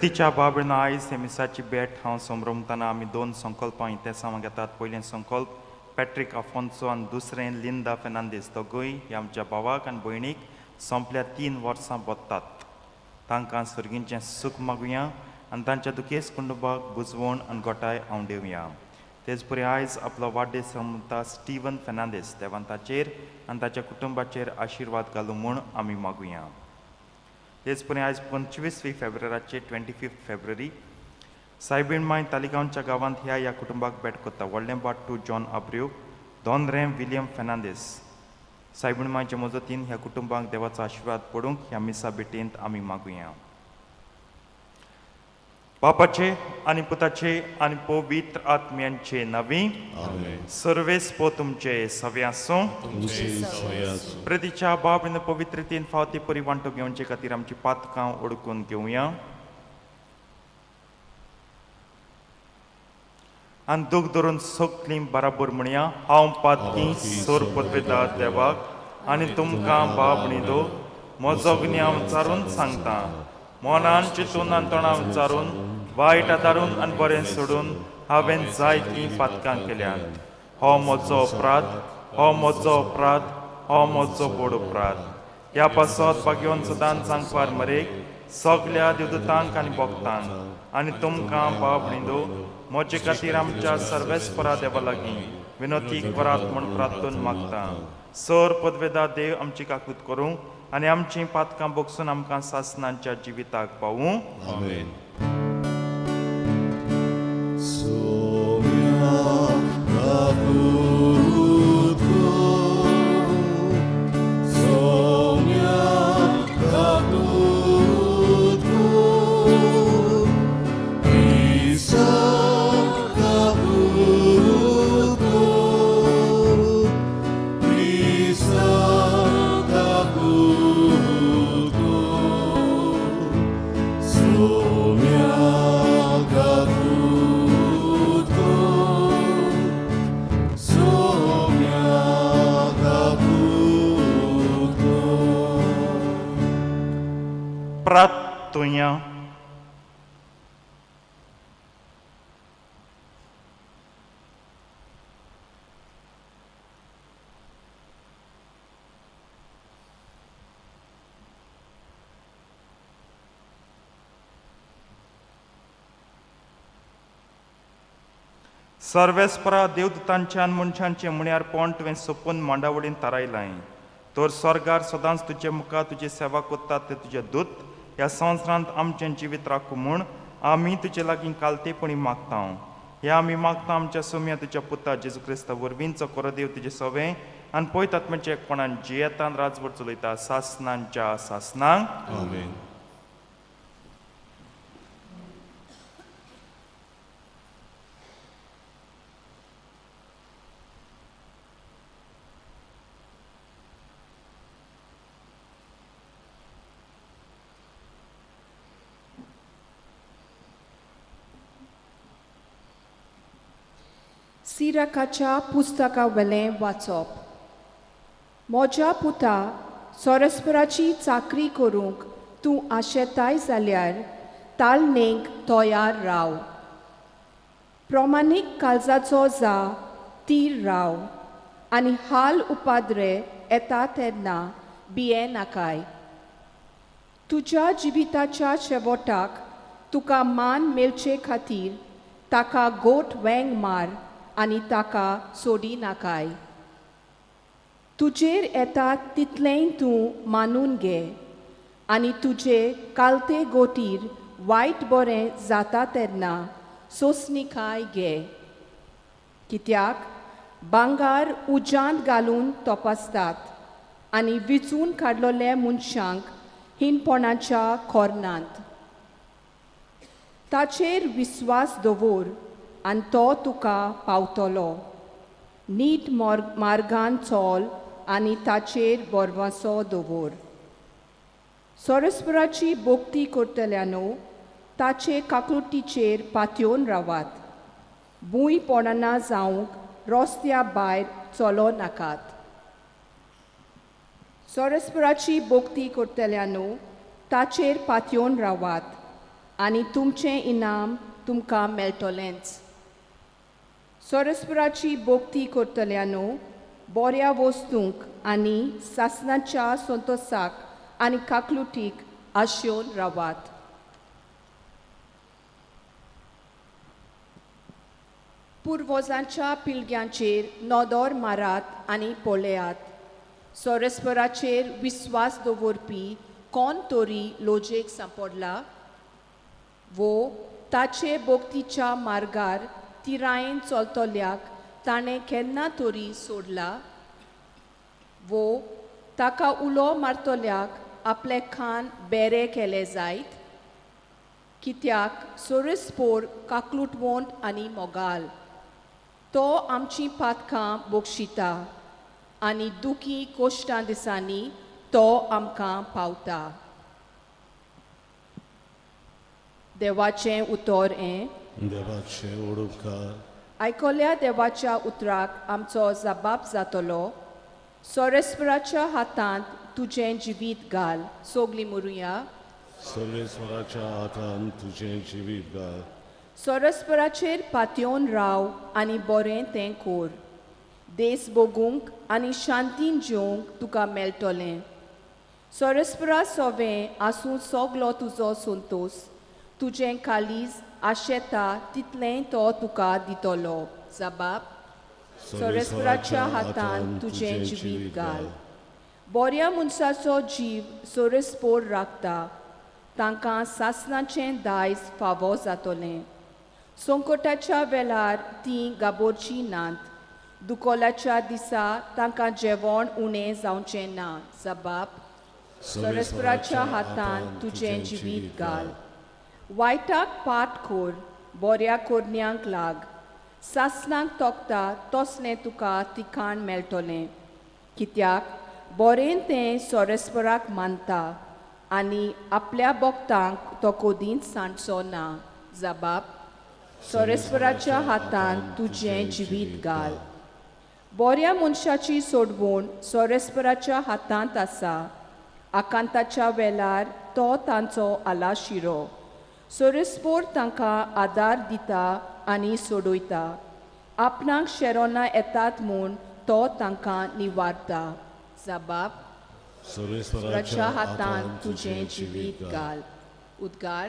प्रितीच्या बाबीन आयज हे मिसाची भेट हांव संभ्रमतना आमी दोन संकल्पां इतिहासां घेतात. पयलें संकल्प पॅट्रीक आफोन्सो आनी दुसरें लिंदा फेर्नांदीस. दोगूय ह्या आमच्या भावाक आनी भयणीक सोंपल्या 3 वर्सां बदतात. तांकां सर्गींचें सूख मागुया आनी तांच्या दुखेस्त कुटुंबाक बुजवण आनी गोटाय आंवडेवया. तेच परी आयज आपलो वाडदीस रमता स्टिवन फेर्नांदीस देवान ताचेर आनी ताच्या कुटुंबाचेर आशिर्वाद घालूं म्हूण आमी मागुया. तेच परी आयज 25 फेब्रुवाराचे 25 फेब्रुवारी सायबीण माय तालिगांवच्या गांवांत ह्या ह्या कुटुंबाक भेट करता. व्हडलें बाट्टू जॉन आब्रियो, दोनरें विलियम फेर्नांदीस. सायबीण मायचे मजतीन ह्या कुटुंबाक देवाचो आशिर्वाद पडूंक ह्या मिसा भेटेंत आमी मागुया. बापाचे आनी पुताचे आनी पवित्र आत्म्यांचे नांवी. आमेन. सर्वेस पो तुमचे सवे आसूं. तुमचे सवे आसूं. प्रतीच्या बाब आनी पवित्रतेन फावती परी वांटो घेवचे खातीर आमची पातकां ओडकून घेवया आनी दूख धरून सगलीं बराबर म्हणया, हांव पातकी सोर पदवेता देवाक आनी तुमकां बाब न्हिदो म्हजो गुन्यांव विचारून सांगता. मनान चिंतून आनी तोंडान विचारून वायट आदारून आनी बरें सोडून हांवें जायतीं पातकां केल्यांत. हो म्हजो अपराध, हो म्हजो अपराध, हो म्हजो व्हड अपराध. ह्या पासत भाग्योन सदांच सांगपार मरेक सगल्या देवदूतांक आनी भक्तांक आनी तुमकां बाब न्हिदो म्हजे खातीर आमच्या सर्वेस्परा देवा लागीं विनोती करात म्हूण प्रार्थून मागता. सर पदवेदा देव आमची काकूत करूं आनी आमचीं पातकां बोगसून आमकां सासनांच्या जिविताक पावूं. आमेन. सोम्या काकूत कर, सोम्या काकूत कर, क्रिस्ता काकूत कर, क्रिस्ता काकूत कर, सोम्या काकूत कर, सोम्या काकूत कर. प्रार्थुया. सर्वेस्परा देवदूतांच्या आनी मनशांचें मुण्यारपण तुवें सोपून मांडावळीन थारायलां. तर स्वर्गार सदांच तुजे मुखार तुजी सेवा करतात ते तुजे दूत ह्या संवसारांत आमचें जिवीत राखूं म्हूण आमी तुजे लागीं कालतेपणी मागता. ह्या आमी मागता आमच्या सोम्या तुज्या पुता जेजू क्रिस्ता वरवींचो कोरो देव तुजें सवें आनी पयत आत्म्याच्या एकपणान जियेतान राजवट चलयता सासनांच्या सासनांक. आमेन. सिराकाच्या पुस्तका वेलें वाचप. म्हज्या पुता, सरस्पराची चाकरी करूंक तूं आशेताय जाल्यार तालनेक तयार राव. प्रमाणीक काळजाचो जा तीर राव आनी हाल उपाद्रे येता तेन्ना भिये नाकाय. तुज्या जिविताच्या शेवटाक तुका मान मेळचे खातीर ताका गोट वेंग मार आनी ताका सोडी नाकाय. तुजेर येता तितलेंय तूं मानून घे आनी तुजे कालते गोटीर वायट बरें जाता तेन्ना सोंसणीकाय घे. कित्याक भांगर उज्यांत घालून तपासतात आनी विचून काडलोले मनशांक हिणपणाच्या खोर्नांत. ताचेर विस्वास दवर आनी तो तुका पावतलो. नीट मार्गान चल आनी ताचेर भरवंसो दवर. सरस्पराची भक्ती करतल्यानो ताचे काकळुटीचेर पातयेवन रावात. भूंय पडना जावंक रस्त्या भायर चलो नाकात. सरस्पराची भक्ती करतल्यानो ताचेर पातयेवन रावात आनी तुमचें इनाम तुमकां मेळटलेंच. सोरस्पराची भोक्ती करतल्यानो बऱ्या वस्तूंक आनी सासणाच्या संतोसाक आनी काकलुटीक आशेवन रावात. पुर्वजांच्या पिळग्यांचेर नदर मारात आनी पळयात. सोरस्पराचेर विस्वास दवरपी कोण तरी लोजेक सांपडला वो ताचे भोक्तीच्या मार्गार तिरायेन चलतल्याक ताणें केन्ना तरी सोडला वो ताका उलो मारतल्याक आपलें खान बेरे केलें जायत? कित्याक सोरस्पोर काकलुटवंत आनी मोगाल, तो आमचीं पातकां बक्षिता आनी दुखी कोश्टां दिसांनी तो आमकां पावता. देवाचें उतर हें. देवाचे ओडुपकार. आयकल्या देवाच्या उतराक आमचो जबाब जातलो. सोरेस्पराच्या हातांत तुजें जिवीत घाल. सोगलीं मुरुया. सर्वेस्वराच्या हातान तुजें जिवीत घाल. सोरस्पराचेर पातयेवन राव आनी बरें तें कोर. देस भोगूंक आनी शांतीन जेवंक तुका मेळटलें. सोरस्परा सोवें आसूं सगलो तुजो संतोस. तुजें कालीज आशेता तितलेंय तो तुका दितलो. जबाब. सोरस्पराच्या हातान तुजें जिवीत घाल. बऱ्या मनशाचो जीव सोरस्पोर राखता, तांकां सासणाचें दायज फावो जातलें. संकटाच्या वेळार तीं गाबोरचीं नात. दुकोलाच्या दिसा तांकां जेवण उणें जावचें ना. जबाब. सोरस्पराच्या हातान तुजें जिवीत घाल. वायटाक पाट कोर, बऱ्या कोरण्यांक लाग. सासणाक तोखता तसलें तुका तिखाण मेळटलें. कित्याक बरें तें सोरस्पराक मानता आनी आपल्या भक्तांक तो कदींच सांडचो ना. जबाब. सोरस्पराच्या हातान तुजें जिवीत घाल. बऱ्या मनशाची सोडवण सोरस्पराच्या हातांत आसा. आकांताच्या वेळार तो तांचो आलाशिरो. सोरस्पोर तांकां आदार दिता आनी सोडयता. आपणाक शेरोना येतात म्हूण तो तांकां निवारता. जबाब. सर्वेस्वराच्या हातान तुजें जिवीत घाल. उद्गार.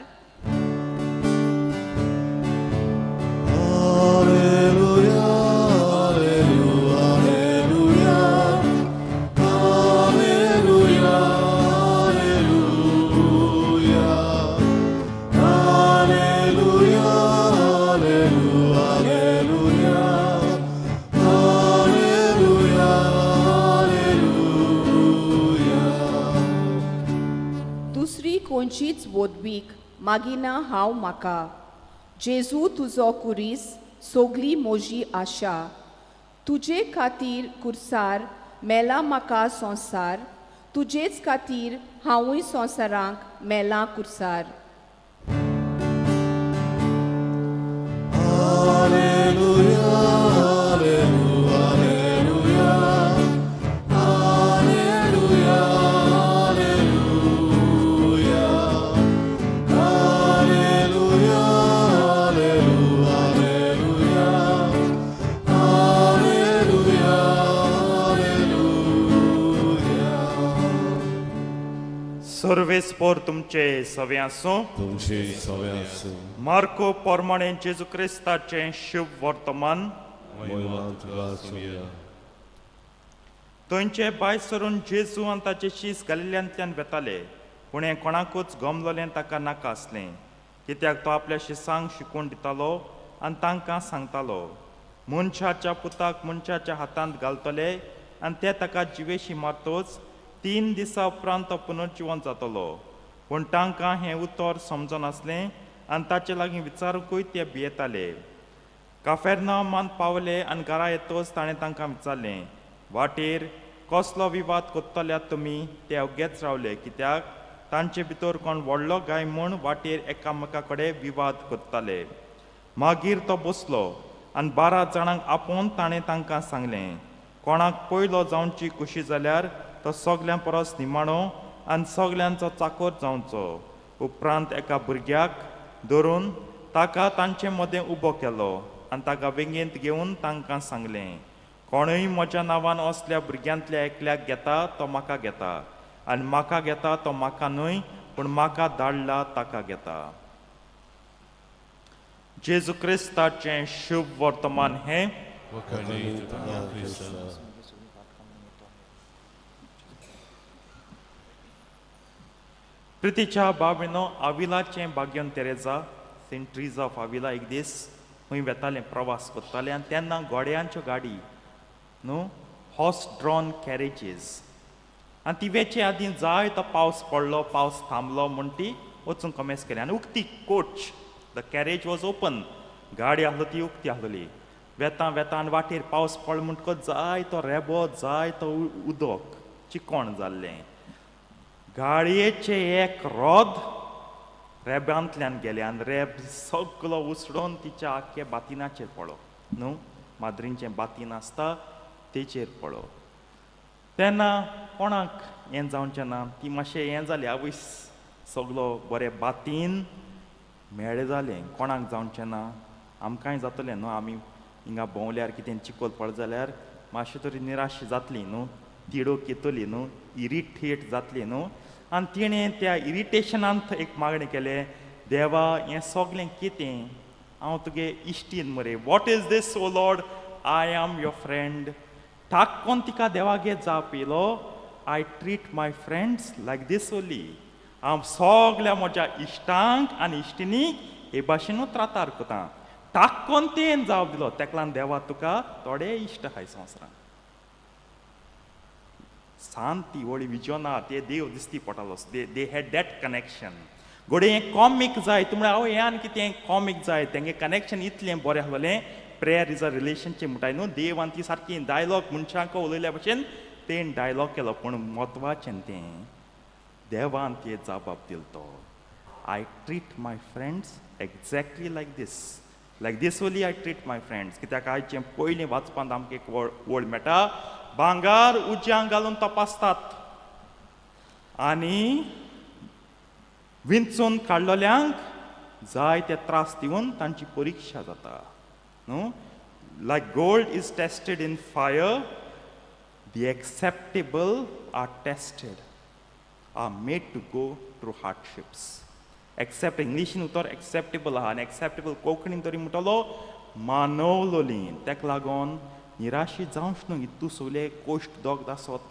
Alleluia, alleluia, alleluia, alleluia, alleluia, alleluia, alleluia, alleluia. दुसरी कोणचीच वोदवीक मागिना हांव म्हाका. जेजू तुजो कुरीस सोगली म्हजी आशा. तुजे खातीर कुर्सार मेला म्हाका संवसार. तुजेच खातीर हांवूय संवसारांक मेलां कुर्सार. Alleluia, alleluia, alleluia, alleluia, alleluia, alleluia, alleluia, alleluia. सर्वेस्पोर तुमचे सवे आसूं. तुमचे सवे आसूं. मार्को पोरमाणे जेजू क्रिस्ताचें शुभ वर्तमान. महिमा तुका आसुया. थंयचे भायर सरून जेजू आनी ताचे शीस गलिल्यांतल्यान वेताले. पूण हें कोणाकूच गमलोलें ताका नाका आसलें, कित्याक तो आपल्या शिसांक शिकवण दितालो आनी तांकां सांगतालो, मनशाच्या पुताक मनशाच्या हातांत घालतले आनी ते ताका जिवेशी मारतोच 3 दिसां उपरांत तो पुनर्जिवन जातलो. पूण तांकां हें उतर समजनासलें आनी ताचे लागीं विचारुंकूय ते भियेताले. काफेरनामान पावले आनी घरा येतच ताणें तांकां विचारलें, वाटेर कसलो विवाद कोत्तल्यात तुमी? ते अवघेच रावले, कित्याक तांचे भितर कोण व्हडलो गाय म्हूण वाटेर एकामेका कडेन विवाद करताले. मागीर तो बसलो आनी 12 जाणांक आपोवन ताणें तांकां सांगलें, कोणाक पयलो जावची खुशी जाल्यार तो सगल्यां परस निमाणो आनी सगल्यांचो चाकोर जावचो. उपरांत एका भुरग्याक धरून ताका तांचे मदें उबो केलो आनी ताका वेंगेंत घेवन तांकां सांगलें, कोणूय म्हज्या नांवान असल्या भुरग्यांतल्या एकल्याक घेता तो म्हाका घेता, आनी म्हाका घेता तो म्हाका न्हय पूण म्हाका धाडला ताका घेता. जेजू क्रिस्ताचें शुभ वर्तमान हें. वखाणी तुका क्रिस्ता. प्रितीच्या बाबीनो, आविलाचें भाग्यन Teresa, Saint Teresa of Avila एक दीस खंय वेतालें, प्रवास करतालें आनी तेन्ना घोड्यांच्यो गाडी न्हू, हॉर्स ड्रॉन कॅरेजीस, आनी ती वेचे आदीं जाय तो पावस पडलो, पावस थांबलो म्हूण ती वचूंक कमेस केली आनी उक्ती coach, the carriage was open, गाडी आसलो ती उक्ती आसली. वेता वेता आनी वाटेर पावस पडलो म्हणटकच जाय तो रेबो, जाय तो उदक चिकोण जाल्लें. गाडयेचें एक रोद रेब्यांतल्यान गेलें आनी रेब सगलो उसडोन तिच्या आख्या बातिनाचेर पडलो न्हू, माद्रींचें बातीन आसता तेचेर पडलो. तेन्ना कोणाक हें जावचें ना, ती मातशें हें जालें, आवयस सगलो बरें बातीन मेळ्ळें जालें, कोणाक जावचें ना, आमकांय जातलें न्हू, आमी हिंगा भोंवल्यार कितें चिकोल पडलो जाल्यार मातशें तरी निराश जातली न्हू, तिडोक येतली न्हू, इरिटेट जातली न्हू. आनी तिणें त्या इरिटेशनांत एक मागणें केलें, देवा हें सगलें कितें, हांव तुगे इश्टीन मरे, what is this O Lord, I am your friend. ठाक्कोन तिका देवागे जाप येयलो, I treat my friends like this only. हांव सगल्या म्हज्या इश्टांक आनी इश्टिणीक हे भाशेनूच त्रातार करता. ठाक्कोन तेन जाप दिलो, तेका लागून देवा तुका थोडे इश्ट आहाय संवसारांत. शांती व्हडली विजनार ते देव दिसती पडटालो, they had that connection. घडये हें कॉमीक जाय, तूं म्हळ्यार हांव हें आनी कितें कॉमीक जाय, तेंगे कनेक्शन इतलें बरें आसलें. प्रेयर is a relationship म्हणटाय न्हू, देव आनी ती सारकी डायलॉग मनशांक उलयल्या भशेन तेणें डायलॉग केलो. पूण म्हत्वाचें तें देवान ते जबाब दिलो तो, I treat my friends exactly like this, like this only I treat my friends. कित्याक आयचें पयलीं वाचपांत आमकां एक वळ मेळटा, भांगर उज्यांक घालून तपासतात आनी विंचून काडलेल्यांक जाय ते त्रास दिवन तांची परिक्षा जाता न्हू. Like gold is tested in fire, the acceptable are tested, are made to go through hardships. Accept इंग्लिशीन उतर एक्सेप्टेबल आहा आनी एक्सेप्टेबल कोंकणीन तरी म्हणटलो मानवलोली. तेका लागून निराशी जावंच न्हू, इतू सगळे कोश्ट दोगद आसत,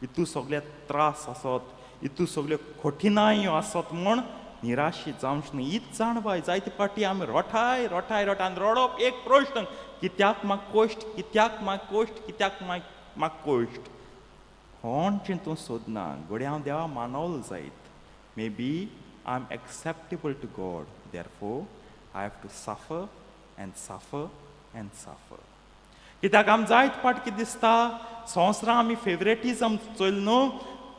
इतू सगळे त्रास आसत, इतू सगळ्यो कठिनायो आसत म्हूण निराशी जावंच न्हू. हीच जाणवाय जायते फावटी आमी रोठाय रोठाय रोठाय आनी रडप एक प्रश्न, कित्याक म्हाका कोश्ट, कित्याक म्हाका कोश्ट, कित्याक म्हाका कोश्ट. कोण चिंतून सोदना, घडये हांव देवा मानवलो जायत, maybe I am acceptable to God, therefore I have to suffer and suffer and suffer. कित्याक आम जायत फावट कितें दिसता, संवसारां आमी फेवरेटिजम चोयल न्हू,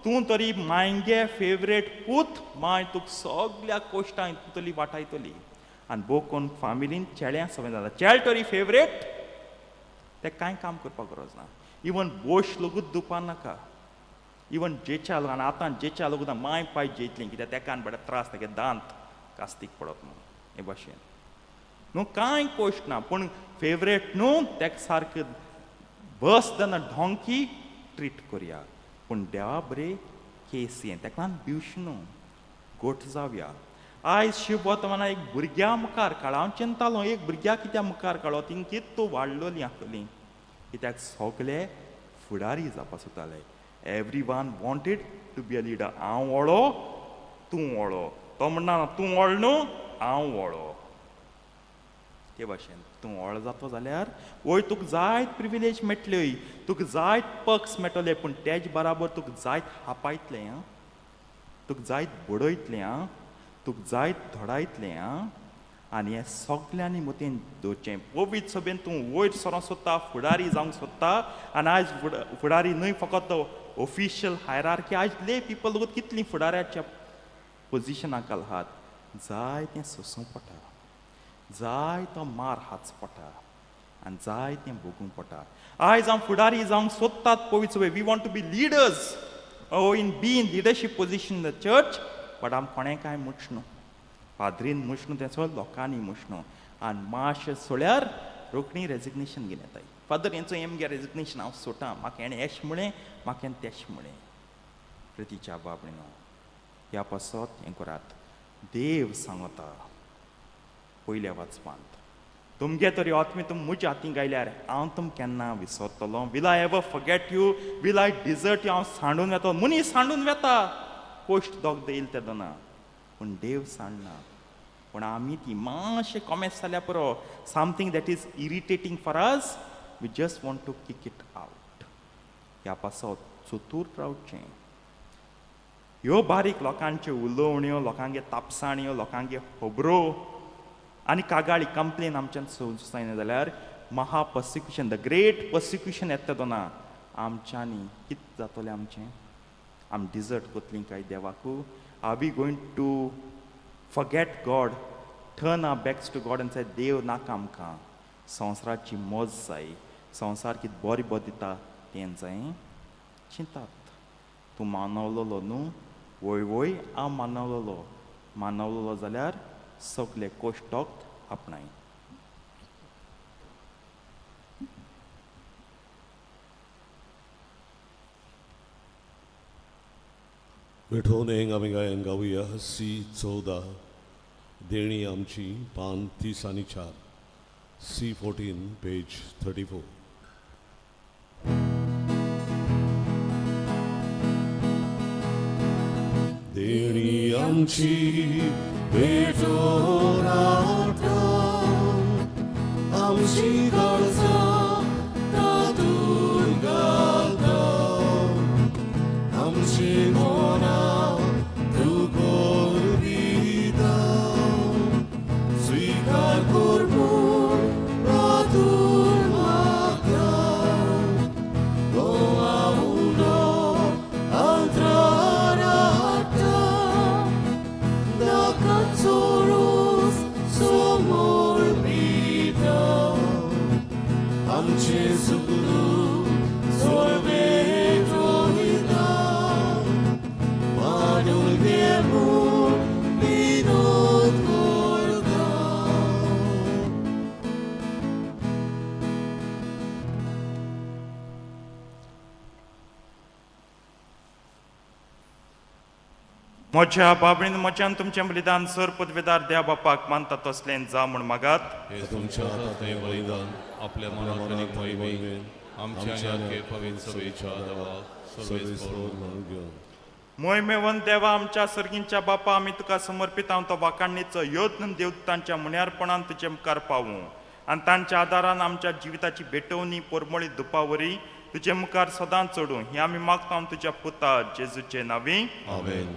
तूं तरी मायगे फेवरेट पूत, माय तुका सगल्या कोश्टां तूं तरी वाटायतली. आनी भोव कोण फामिलीन चेड्यां सवय जाता, चेड तरी फेवरेट, ते कांय काम करपाक गरज ना, इवन बोश लोकूच दुवपा नाका, इवन जेच्या लोक. आनी आतां जेच्या लोक माय पाय जेतलीं, कित्याक तेका आनी बरे त्रास, तेगे दांत कास्तीक पडप न्हू हे भाशेन न्हू, कांय कोश्ट ना. पूण फेवरेट न्हू तेका सारकें बस तेन्ना डोंकी ट्रीट करया. पूण देवा बरे केस हें, तेका लागून भिवश न्हू, गोठ जावया. आयज शिव वर्तमाना एक भुरग्या मुखार काड, हांव चिंतालो एक भुरग्या कित्याक मुखार काडलो, ती कितू वाडलोली आसतली, कित्याक सगले फुडारी जावपा सोदताले. Everyone wanted to be a leader. हांव व्हडलो, तूं व्हडलो, तो म्हणना तूं व्हडलो न्हू, हांव व्हडलो. ते भाशेन तूं व्हडलो जातो जाल्यार वयर तुका जायत प्रिविलेज मेळटल्यो, तुका जायत पर्क्स मेळटले, पूण तेज बराबर तुका जायत हापायतलें आं, तुका जायत बडयतलें आं, तुका जायत धोडायतलें आं. आनी हें सगल्यांनी मतीन दवरचें. पवित्र सभेन तूं वयर सरोंक सोदता, फुडारी जावंक सोदता, आनी आयज फुडारी न्हय फकत ऑफिशियल हायरार्की, आयज ले पिपल लोक कितलीं फुडाऱ्याच्या पोजिशनाक आहात, जाय तें सोंसूंक पडटा, जाय तो मार हाच पडटा आनी जाय तें भोगूंक पडटा. आयज हांव फुडारी जावंक सोदतात पवित्र सभे, we want to be leaders O in be in leadership position in the church, but आम कोणें कांय म्हणच न्हू. पाद्रीन मुशणू तेंचो लोकांनी मुशणू आनी मातशें सोळ्यार रोखडी रेजिग्नेशन घेवन येताय. फादर हेंचो हें मगे रेजिग्नेशन हांव सोडटा, म्हाका हेणें एश म्हळें, म्हाका हेणें तेश म्हळें. प्रितीच्या बाबणो ह्या पासत हें करात. देव सांगता पयल्या वाचपांत, तुमगे तरी आत्मे तुम म्हज्या हातीं गायल्यार हांव तुम केन्ना विसरतलो? Will I ever forget you? Will I desert you? हांव सांडून वेतलो. मनीस सांडून वेता, कोश्ट दोग देईल तेदना, पूण देव सांडना. पूण आमी ती मातशें कॉमेस जाल्यार पुरो, something that is irritating for us, we just want to kick it out. ह्या पासत चतूर रावचें. ह्यो बारीक लोकांच्यो उलोवण्यो, लोकांगे तापसाण्यो, लोकांगे खबरो आनी कागाळी, कंप्लेन आमच्यान सोंसूंक जायना जाल्यार महा पर्सिक्युशन, the great persecution येता तेन्ना आमच्यांनी कितें जातलें आमचें? आमी डिजर्ट कोतलीं काय देवाकू? Are we going to forget God, turn our backs to God and say देव नाका आमकां, संवसाराची मौज जाय, संवसार कितें बरें बरें दिता तें जाय? चिंतात. तूं मानवलोलो न्हू? वय वय, हांव मानवलोलो. मानवलोलो जाल्यार सगले कोश्टोक्त आपणाय. विठोवन एक आमी गायन गावया सी 14 देणी आमची, पान 30 आनी 4, सी 14 पेज 34. देणी आमची भेटोन आमची गरजां तातूंत घालता, आमची मनां तूं करविता, स्विकार कर म्हूण प्रार्थून मागता, गोवा उंडो अंतरार हाडटा, दाकाचो रोस समोर पिता, आमचें सुखदूख सोडवेत वयता, मानून घे म्हूण विनोद करता. म्हज्या बाबणीन म्हज्यान तुमचें बलिदान सर पदवेदार देव बापाक मानता तसलें जा म्हूण मागात. हे तुमच्या हातांतलें बलिदान आपल्या मनात आनी मोहिमेन आमच्या आनी आख्खे पवित्र सभेच्या देवाक सर्वेस्पर म्हणून घेवन. मोहिमेवन देवा आमच्या सर्गींच्या बापा, आमी तुका समर्पीत हांव तो वाखाणीचो यत्न देवतांच्या मुन्यारपणान तुजे मुखार पावूं आनी तांच्या आदारान आमच्या जिविताची भेटवणी पोरमोळी दुपावरी तुजे मुखार सदांच चडूं, हें आमी मागता तुज्या पुता जेजूचे नांवी. आमेन.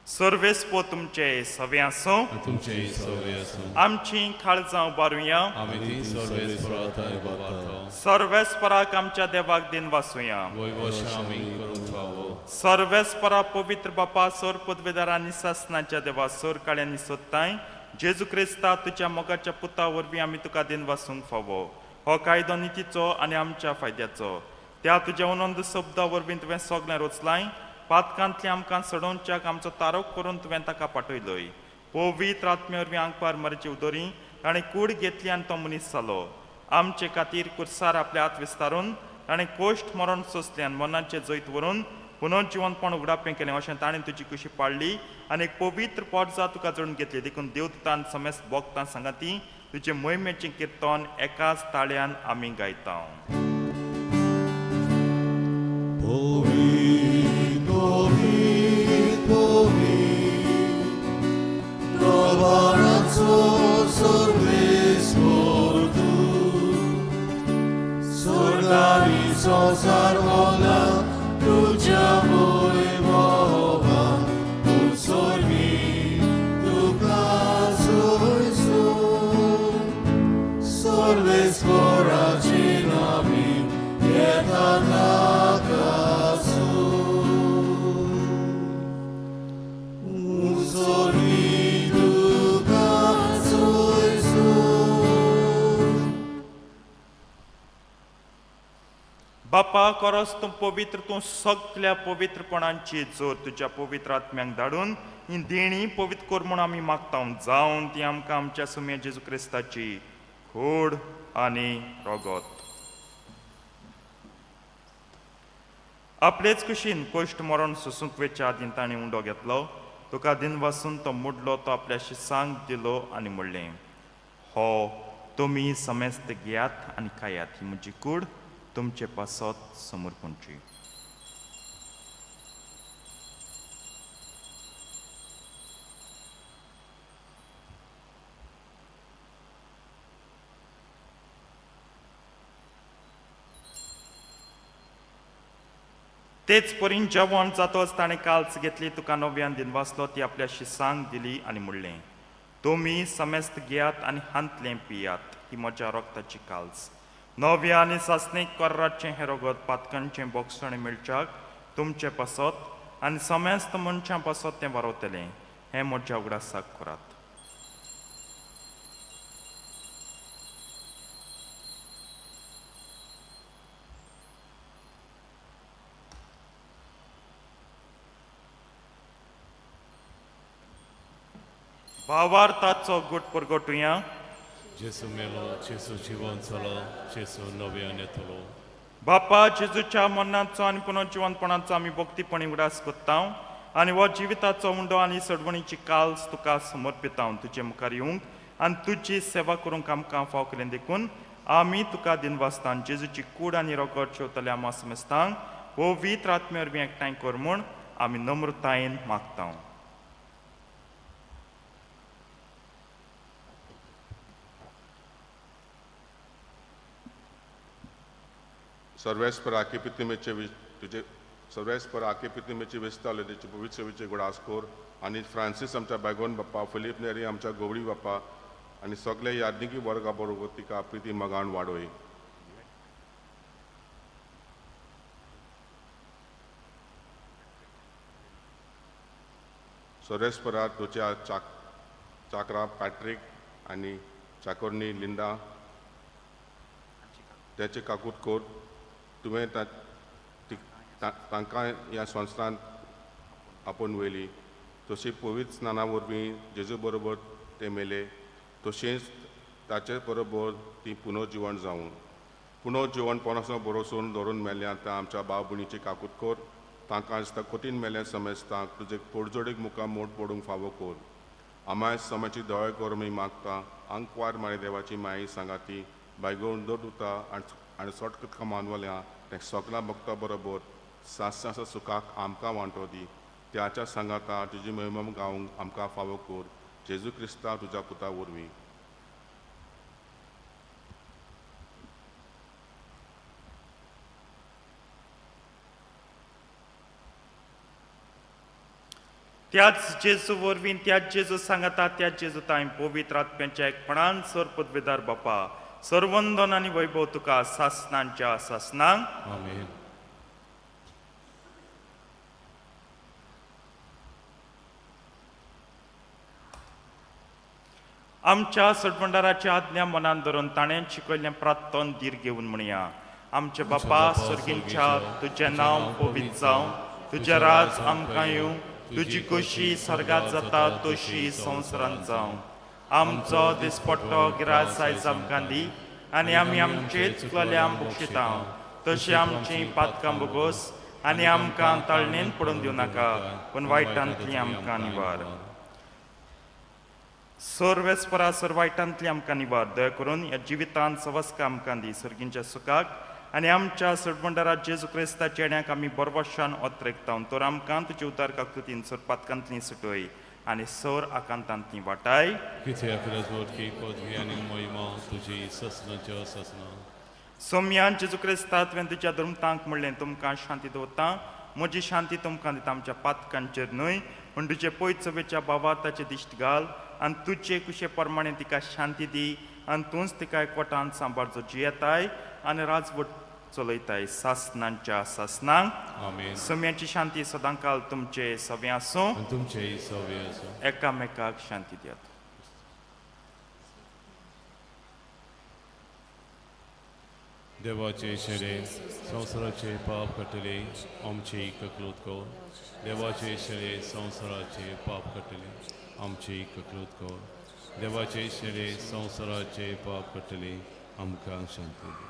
सर्वेस्पो तुमचे सवे आसूं. तुमचे सवे आसूं. आमची काळजां उबारुया. आमी ती सर्वेस्परा थंय उबारता. सर्वेस्पराक आमच्या देवाक दिन वासुया. वैवश आमी करूंक फावो. सर्वेस्परा पवित्र बापा, सर पदवेदार आनी सासनाच्या देवा, सर काळ्यांनी सोदताय जेजू क्रिस्ता तुज्या मोगाच्या पुता वरवीं आमी तुका दिन वासूंक फावो. हो कायदो नितीचो आनी आमच्या फायद्याचो. त्या तुज्या अनंत शब्दा वरवीं तुवें सगळें रचलाय. पातकांतलें आमकां सडोवच्याक आमचो तारोक करून तुवें ताका पाठयलोय. पवित्र आत्म्या वरवीं आंकवार मरचे उदोरी ताणें कूड घेतली आनी तो मनीस जालो. आमचे खातीर कुर्सार आपले हात विस्तारून ताणें कोश्ट मरण सोंसलें आनी मनाचें जैत व्हरून पुनर्जिवनपण उगडापें केलें. अशें ताणें तुजी कुशी पाळ्ळी आनी एक पवित्र पोटजा तुका जोडून घेतली. देखून देवदूतान समेस्त भोगतान सांगाती तुजे मोहिमेचें किर्तन एकाच ताळ्यान आमी गायता. पवित्र पवित्र पवित्र दरबाराचो सर्वेस्पर तूं, स्वर्गारी संवसार होला तुज्या वैभवान, तूं सर्वी तुका सोयसून, सर्वेस्पराचे नांवी येता ताका सून. सर्वी तुका सोयसून. बापा खरोच तूं पवित्र, तूं सगल्या पवित्रपणांची जोर तुज्या पवित्र आत्म्यांक धाडून ही देणी पवित्र कर म्हूण आमी मागता, जावन ती आमकां आमच्या सुम्या जेजू क्रिस्ताची खोड आनी रगत. आपलेच कुशीन कश्ट मरण सोसूंक वेच्या आदीं ताणें उंडो घेतलो, तुका दिनवासून तो मुडलो, तो आपल्या शिसांक दिलो आनी म्हणलें, हो तुमी समेस्त घेयात आनी खायात, ही म्हजी कूड तुमचे पासत समर्पणची. तेच परीन जेवण जातच ताणें काल्स घेतली, तुका नव्यान दिनवासलो, ती आपल्या शिसांक दिली आनी म्हणलें, तुमी समेस्त घेयात आनी हांतलें पियात, ही म्हज्या रक्ताची काल्स, नव्या आनी सासणीक कोर्राचें हें रगत पातकांचें बोगसणें मेळच्याक तुमचे पासत आनी समेस्त मनशां पासत तें वारवतलें, हें म्हज्या उगडासाक करात. भावार्थाचो गुट परगटुया. जेसू मेलो, जेसू जिवन जालो, जेसू नव्यान येतलो. बापा जेजूच्या मरणाचो आनी पुनर्जिवनपणाचो आमी भक्तीपणी उगडास करता आनी हो जिविताचो उंडो आनी सडवणीची काल्स तुका समर्पिता, तुजे मुखार येवंक आनी तुजी सेवा करूंक आमकां फाव केलें देखून आमी तुका दिनवासता. जेजूची कूड आनी रगत शेवतल्या आमा समेस्तांक पवित्र आत्मे वरवीं एकठांय कर म्हूण आमी नम्रतायेन मागता. सर्वेस्पर आके प्रतिमेचे तुजे सर्वेस्पर आके प्रतिमेची विस्तावले तेची पवित्र सेवेचे गुडास कर आनी फ्रांसीस आमच्या बायगोन बाप्पा, फिलीप नेरी आमच्या गोवळी बाप्पा आनी सगळे यादनिकी वर्गा बरोबर तिका प्रिती मगान वाडोय. सर्वेस्परा तुज्या चाकरा पॅट्रीक आनी चाकोरनी लिंदा तेचे काकूत कर, तुवें तांकां ह्या संवसारांत आपोवन व्हेली, तशी पवित्र स्नाना वरवीं जेजू बरोबर ते मेले, तशेंच ताचे बरोबर ती पुनर्जिवण जावूं. पुनर्जिवण पणसो बरोसून धरून मेल्या त्या आमच्या भाव भयणीची काकूत कर, तांकां दिसता कठीण मेल्या समजता तुजे पोडजोडीक मुखार मोड पडूंक फावो कर. आमाय समाची दया कर मी मागता, आंकवार मारी देवाची माई सांगाती बायगोण दर आनी सोटकत कमानवल्या तें सगळ्या भक्ता बरोबर सास सुखाक आमकां वांटो दी, त्याच्या सांगाता तुजी महिमा गावंक आमकां फावो कर, जेजू क्रिस्ता तुज्या पुता वरवीं. त्याच जेजू वरवीं, त्याच जेजू सांगाता, त्याच जेजू तांय पवित्र आत्म्याच्या एकपणान सर पदवेदार बापा सर्वंदन आनी वैभव तुका सासनांच्या सासनांक. आमेन. आमच्या सटभंडाराची आज्ञा मनान धरून ताणें शिकयल्लें प्रार्थन धीर घेवन म्हणया. आमचे बापा सर्गींच्या, तुजें नांव पवित्र जावं, तुजें राज आमकां येवं, तुजी खोशी सर्गात जाता तशी संवसारांत जावं. आमचो दिसपट्टो गिरास आयज आमकां दी आनी आमी आमचे चुकलेल्या बक्षिता तशी आमची पातकां बोगोस आनी आमकां ताळणेन पडून दिवं नाका, पूण वायटांतली आमकां निवार. सर्वेस्परा सर वायटांतली आमकां निवार. दया करून ह्या जिवितांत सवस्का आमकां दी, सर्गींच्या सुखाक आनी आमच्या सडबंडारा जेजू क्रिस्ताच्या येण्याक आमी बरवशान ओत्रेकता. तर आमकां तुजे उदार काकृतीन सर पातकांतली सुटय आनी सर आकांतांतली वाटाय. कित्याक रजवटकी पदवी आनी महिमा तुजी ससनाच्या ससना. सोम्यान जेजू क्रिस्ता तुवें तुज्या धर्मतांक म्हणलें, तुमकां शांती दवरता, म्हजी शांती तुमकां दिता, आमच्या पातकांचेर न्हय पूण तुजे पयचवेच्या बाबा ताचे दिश्ट घाल आनी तुजे कुशे प्रमाणे तिका शांती दी आनी तूंच तिका एकवटान सांबाळ, जो जियेताय आनी राजवट चलयताय सासनांच्या सासनांक. आमेन. सोम्याची शांती सदांकाल तुमचे सवे आसूं आनी तुमचेय सवे आसूं. एकामेकाक शांती दियात. देवाचे शेरे संवसाराचे पाप काडटले आमचे ककलूत कर. देवाचे शेरे संवसाराचे पाप काडटले आमचे ककलूत कर. देवाचे शेरे संवसाराचे पाप काडटले आमकां शांती दी.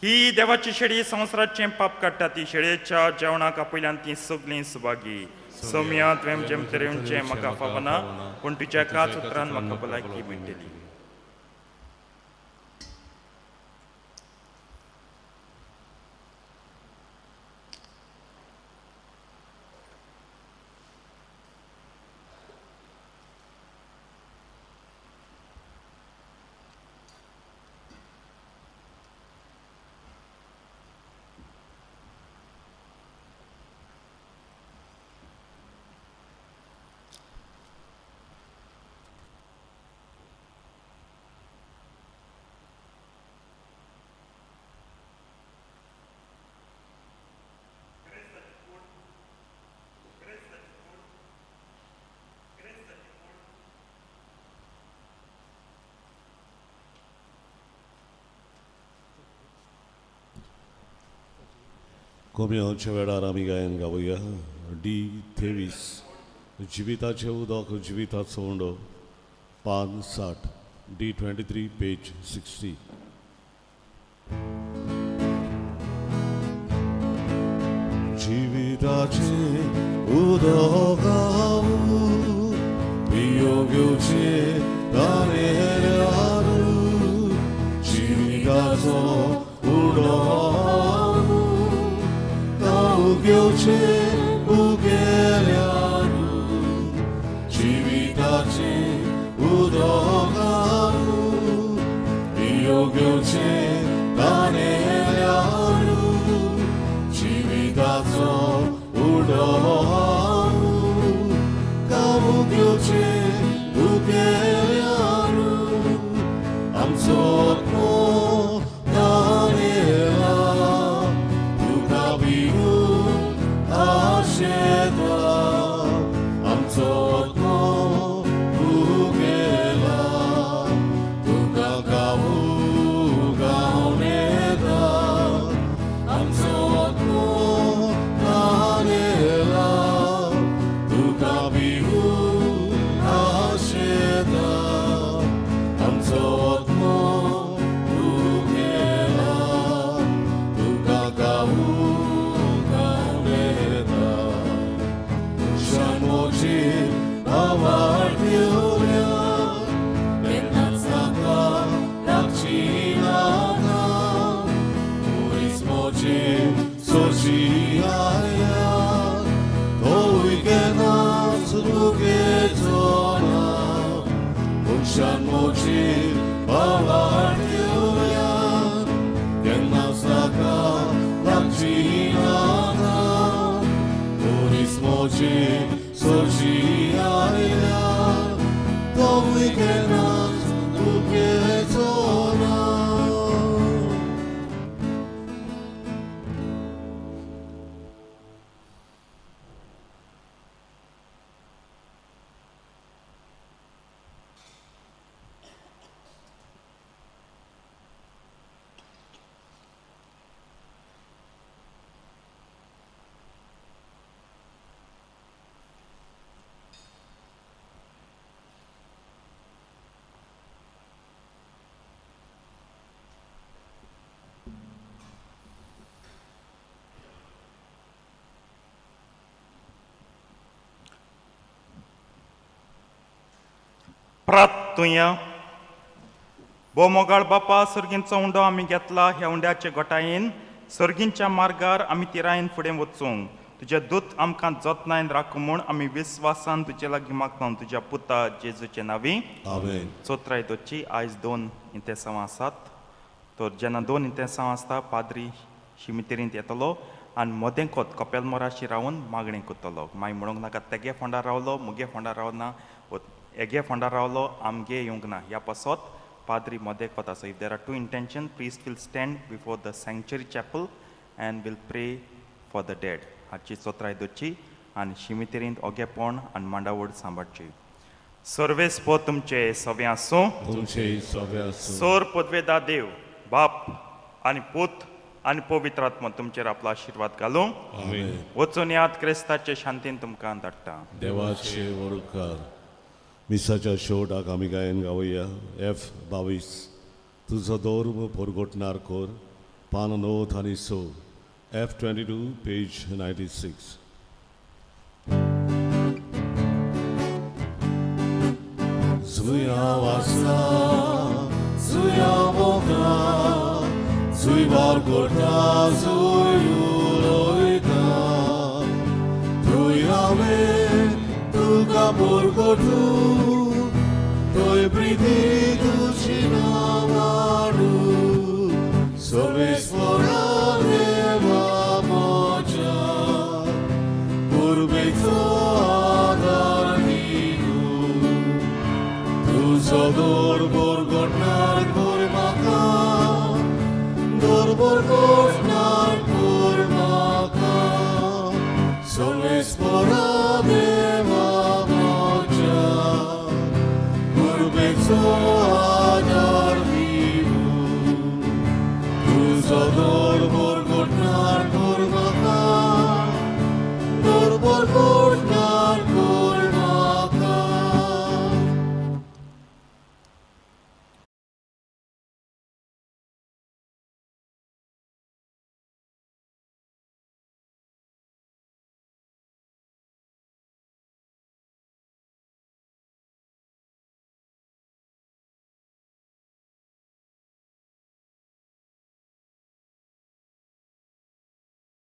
ही देवाची शेळी संवसाराचें पाप काडटा ती शेळयेच्या जेवणाक आपयल्यान ती सगळीं सुभागी. सोम्या तुवें जेम तरेचें म्हाका फावना, पूण तुज्या एकाच उतरान म्हाका भलायकी मेळटली. कोम्याच्या वेळार आमी गायन गावया डी 23 जिविताचें उदक जिविताचो उंडो पान 60 डी 23 पेज 60. जिविताचें उदक हांव पियो घेवचें ताणें जिविताचो उंडो हांव घेवचें उगेल्यार जिविताचें उदक हांव पियो घेवचें ताणेल्यार जिविताचो उंडो हांव गांव घेवचें उगेल्यार आमचो आत्मो ताणेला तुका भिवून आशेता आमचो आत्मो उगेला तुका गावू गावनेता आमचो आत्मो ताणेला तुका भिवून आशेता आमचो आत्मो उगेला तुका गावू गावनेता. मनशान आवाड दिवया तेन्नाच ताका लागची नाका मनीस मोजी सोजी आयल्या तोवूय केन्नाच दुखेचो ना. मनशान मोजी आवाड दिवया तेन्नाच ताका लागची नाका मनीस मोजी सोजी आयल्या तोवूय केन्नाच दुखेचो ना. प्रार्थुया. भोव मोगाळ बापा, सर्गींचो उंडो आमी घेतला. ह्या उंड्याचे गोटायेन सर्गींच्या मार्गार आमी तिरायेन फुडें वचूंक तुजे दूत आमकां जतनायन राखू म्हूण आमी विस्वासान तुजे लागीं मागता, तुज्या पुता जेजूचे नांवी. आमेन. चोत्राय दोची. आयज 2 इंतेसांव आसात. तर जेन्ना 2 इंतेसांव आसता, पाद्री शिमितेरींत येतलो आनी मदें कोत कपेल मोराशी रावन मागणें करतलो. मागीर म्हणूंक नाका तेगे फोंडार रावलो, मुगे फोंडार रावना. हेगे फोंडार रावलो आमगे येवंक ना ह्या पासत पाद्री मदेक वता. So if there are two intention, priest will stand before the sanctuary chapel and will pray for the dead. हाची चोत्राय दवरची आनी शिमितेरींत ओगेपण आनी मांडावड सांबाळची. सर्वेस्पो तुमचे सवे आसूं. तुमचे सगळे आसूं. सोर पदवेदा देव बाप आनी पूत आनी पवित्र आत्मा तुमचेर आपलो आशिर्वाद घालूं. आमेन. वचून याद क्रिस्ताचे शांतीन तुमकां धाडटा. देवाचे वळकार. मिसाच्या शेवटाक आमी गायन गावया एफ 22, तुजो धर्म परगटणार कोर, पान 9 आनी 6, एफ 22, पेज 96. जुया वासा जुया मोगा जुय वार कोटा जुय उलयता तुय हांवें तुका पुरगोटू, तुय प्रिती.